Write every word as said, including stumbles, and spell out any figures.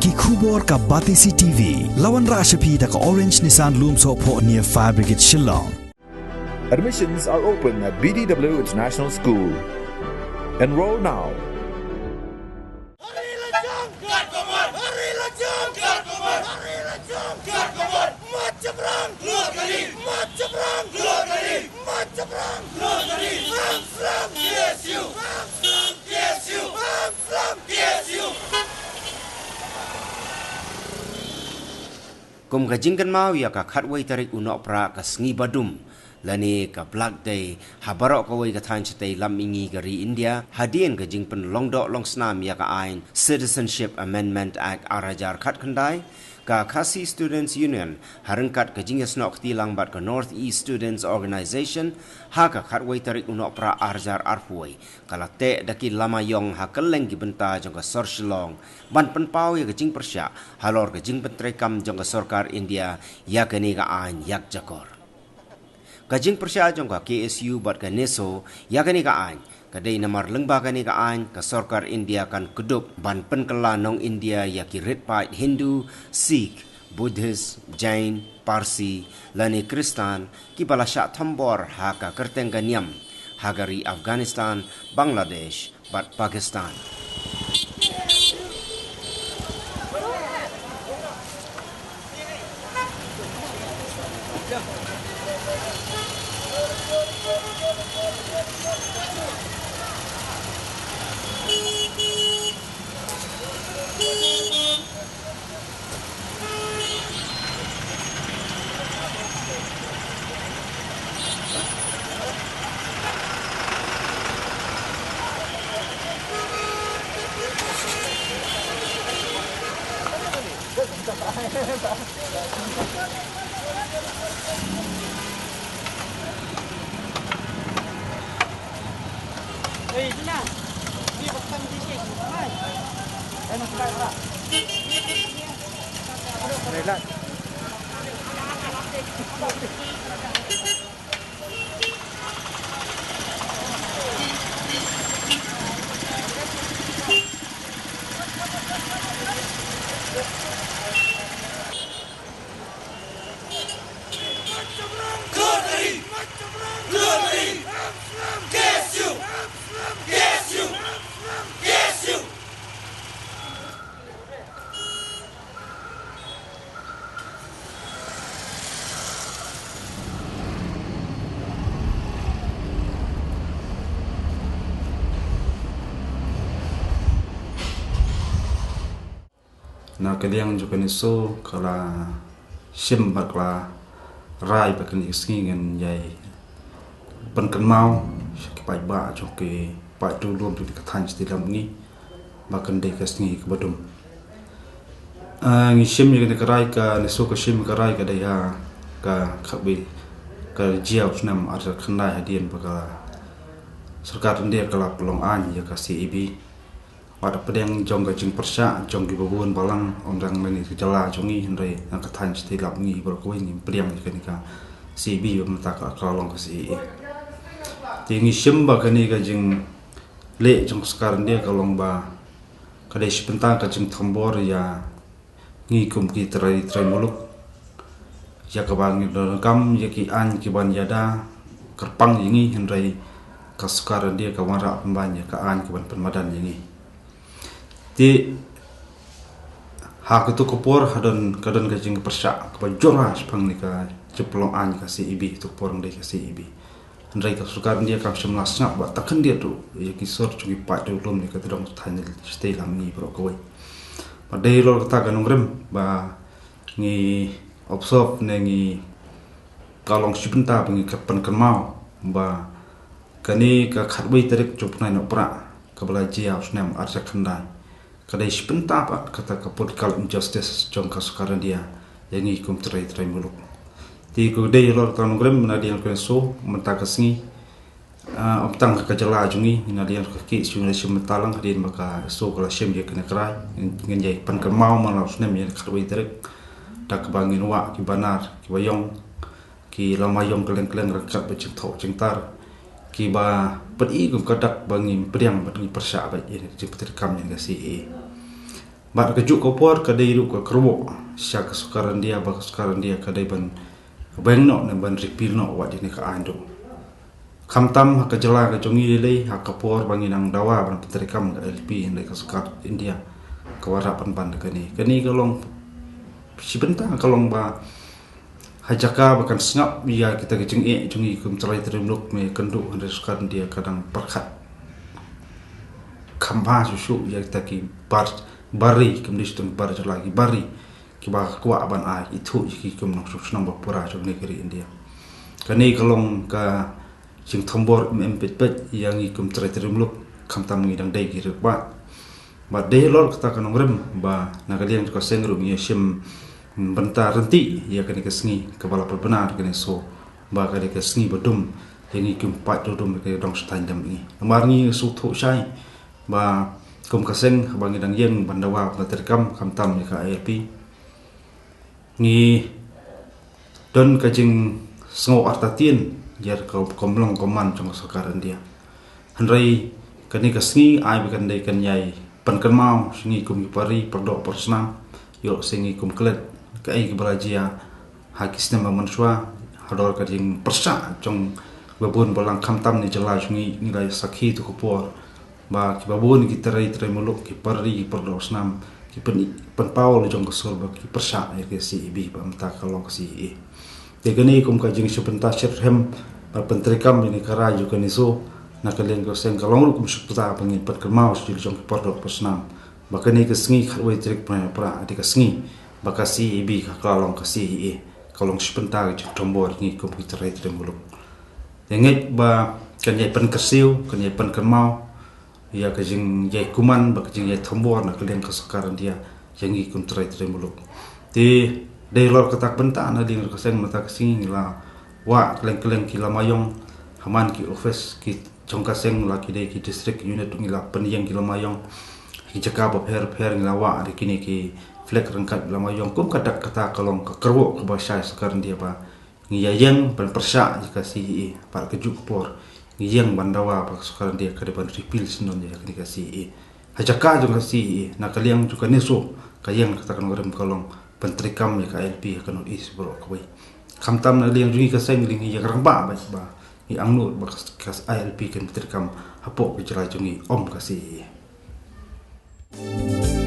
Ki khubor ka Batesi T V. La wanrah sha phi da ka Orange Nissan Lumsohphoh near Fire Brigade Shillong. Admissions are open at B D W International School. Enroll now. Kum ka jingkynmaw ïa ka khatwei tarik u Nohprah, ka sngi badum lane ka Black Day, ha baroh kawei ka thaiñ shatei lam mihngi ka ri India, hadien ka jingpynlong doh long snam ïa ka aiñ Citizenship Amendment Act ar hajar khatkhyndai, ka Khasi Students Union, ha ryngkat ka jingïasnoh kti lang bad ka North East Students Organization, ha ka khatwei tarik u Nohprah ar hajar arphew wei, ka la teh da ki lama ïong ha kylleng ki bynta jong ka sor Shillong, ban pynpaw ïa ka jingpyrshah halor ka jingpyntreikam jong ka sorkar India ïa kane ka aiñ ïakjakor. Ka jingpyrshah jong ka K S U bad ka NESO ïa kane ka aiñ, ka dei namar lyngba kane ka aiñ, ka sorkar India kan kdup ban pynkylla nong India ïa ki rit paid Hindu, Sikh, Buddhist, Jain, Parsi, lane Khristan, kiba la shah thombor ha ka kyrteng ka niam ha ka ri Afghanistan, Bangladesh bad Pakistan. Na ka liang jong ka NESO ka la shim bad ka la rai ba kane ka sngi ngin ïai pynkynmaw sha ki paidbah jong ki paid riewlum jong ka thaiñ shatei lam mihngi ba kan dei ka sngi kaba dum. Ah, ngi shim ïa kane ka rai, ka NESO ka shim ka rai ka dei ha ka khatwei ka jia u snem ar hajar khyndai hadien ba ka sorkar India ka la pynlong aiñ ïa ka C A B. Wat hapdeng jong ka jingpyrshah jong kiba bun balang, ym tang lane ka jylla jong ngi hynrei na ka thaiñ shatei lam mihngi baroh kawei ngim pdiang ïa kane ka C A B ba mynta ka la long ka C A A. Te ngi shim ba kane ka jingleh jong ka sorkar India ka long ba ka dei shi bynta ka jingthombor ïa ngi kum ki trai trai muluk. Ïa kaba ngi donkam ïa ki aiñ ki ban ïada kyrpang ïa ngi hynrei ka sorkar India ka wanrah pynban ïa ka aiñ ka ban pynmadan ïa ngi. Te ha kato ka por ha don ka don ka jingpyrshah kaba jur shaphang ne ka jingpynlong aiñ ka C A B, kato ka por ngi dei ka C A B. Hynrei ka sorkar India kam shym la sngap bad ta khyndiat ruh ïa ki sur jong ki paid riewlum ne ka tdong thaiñ shatei lam mihngi baroh kawei. Bad dei halor kata ka nongrim ba ngi observe ne ngi ka long shi bynta ba ngi ka pynkynmaw ba kane ka khatwei tarik jong u bnai Nohprah kaba la jia u snem ar hajar khyndai ka dei shi bynta pat kata ka political injustice jong ka sorkar India ïa ngi kum trai trai muluk. Te ka dei halor kata ka nongrim na ka liang ka NESO mynta ka sngi, ah, ym tang ka jylla jong ngi, na ka liang ka KSU ngi la shim bynta lang hadien ba ka NESO ka la shim ïa kane ka rai, ngin ïai pynkynmaw man la u snem ïa ka khatwei tarik da kaba ngin wah ki banner kiba ïong, ki lama ïong kylleng kylleng ryngkat bad jingthoh jingtar kiba pyni kum ka dak ba ngim pdiang bad ngi pyrshah bad ïa ka jingpyntreikam ïa ka C A A. Bad ka juk ka por ka dei ruh ka kyrwoh sha ka sorkar India ba ka sorkar India ka dei ban beng noh ne ban repeal noh wat ïa kane ka aiñ ruh. Khamtam ha ka jylla ka jong ngi lei, ha ka por ba ngi nang dawa ban pyntreikam ka I L P, hynrei ka sorkar India ka wanrah pynban da kane. Kane ka long shi bynta, ka long ba ha jaka ba kan sngap ïa kita ki jingeh jong ngi kum trai trai muluk, me kynduh hynrei sorkar India ka dang pyrkhat kham bha shuh shuh ïa kita ki bar, bari, kum dei sdang bar jylla, ki bari kiba kwah ban ai ithuh ïa ki kum nongshong shnong ba pura jong ngi ka ri India. Kane ka long ka jingthombor em em peit peit ïa ngi kum trai trai muluk, khamtam ngi dang dei ki riewkbah. Bad dei halor kata ka nongrim ba na ka liang jong ka seng ruh ngi ïa shim bynta ryntih ïa kane ka sngi kaba la pynbna da kane show ba ka dei ka sngi ba dum ïa ngi kum paid dum dum ïa ka dong shataiñ jong ngi. Namar ngi sngewthuh shai ba kum ka seng ba ngi dang ïeng ban dawa ban treikam khamtam ïa ka I L P, ngi don ka jingsngew artatien ïa ka kam long kam man jong ka sorkar India. Hynrei kane ka sngi ai ba kan dei kan ïai pynkynmaw sha ngi kum ki pari, pyrdoh pyrsnam, ïoh sha ngi kum klet kaei kaba la jia ha ki snem ba mynshuwa, halor ka jingpyrshah jong ba bun balang khamtam ne jylla jong ngi. Ngi la sakhi tu ka por ba kiba bun ki trai trai muluk, ki pari, ki pyrdoh snam, ki pyn, pynpaw la jong ka sur ba ki pyrshah ïa ka C A B ba mynta ka long ka C A A. Te kane kum ka jingshim bynta shitrhem ba pyntreikam ïa kane ka rai jong kane show, na ka liang ka seng ka long ruh kum shi bynta ba ngin pynkynmaw sha la jong ki pyrdoh pyrsnam ba kane ka sngi khatwei tarik bnai April, dei ka sngi ba ka C A B ka, ka long ka C A A, ka long shi bynta ka jingthombor ngi kum ki trai trai muluk. Te ngeit ba kan ïai pynkyrsiew, kan ïai pynkynmaw ïa ka jingïai kumne bad ka jingïai thombor na ka liang ka sorkar India ïa ngi kum trai trai muluk. Te dei halor kata ka bynta na liang ka seng mynta ka sngi ngi la wah kylleng kylleng ki lama ïong, ha man ki office ki jong ka seng, la ki dei ki district unit, ngi la pynïeng ki lama ïong ki jaka bapher bapher, ngi la wah da kine ki flag ryngkat lama ïong. Kum ka dak kata ka long ka kyrwoh kaba shai sorkar India ba ngi ïa ïeng ban pyrshah ïa ka C A A, bad ka juk ka por ngi ïeng ban dawa ba ka sorkar India ka dei ban repeal shen ïa kane ka C A A. Ha jaka jong ka C A A, na ka liang jong kane show, ka ïeng kata ka nongrim ka long pyntreikam ïa ka I L P ha ka North East baroh kawei. Khamtam na liang jong ngi ka seng, ngi ïeng rangbah ba, ba ngi angnud ba ka, ka I L P kan pyntreikam hapoh ka jylla jong ngi, ym ka C A A.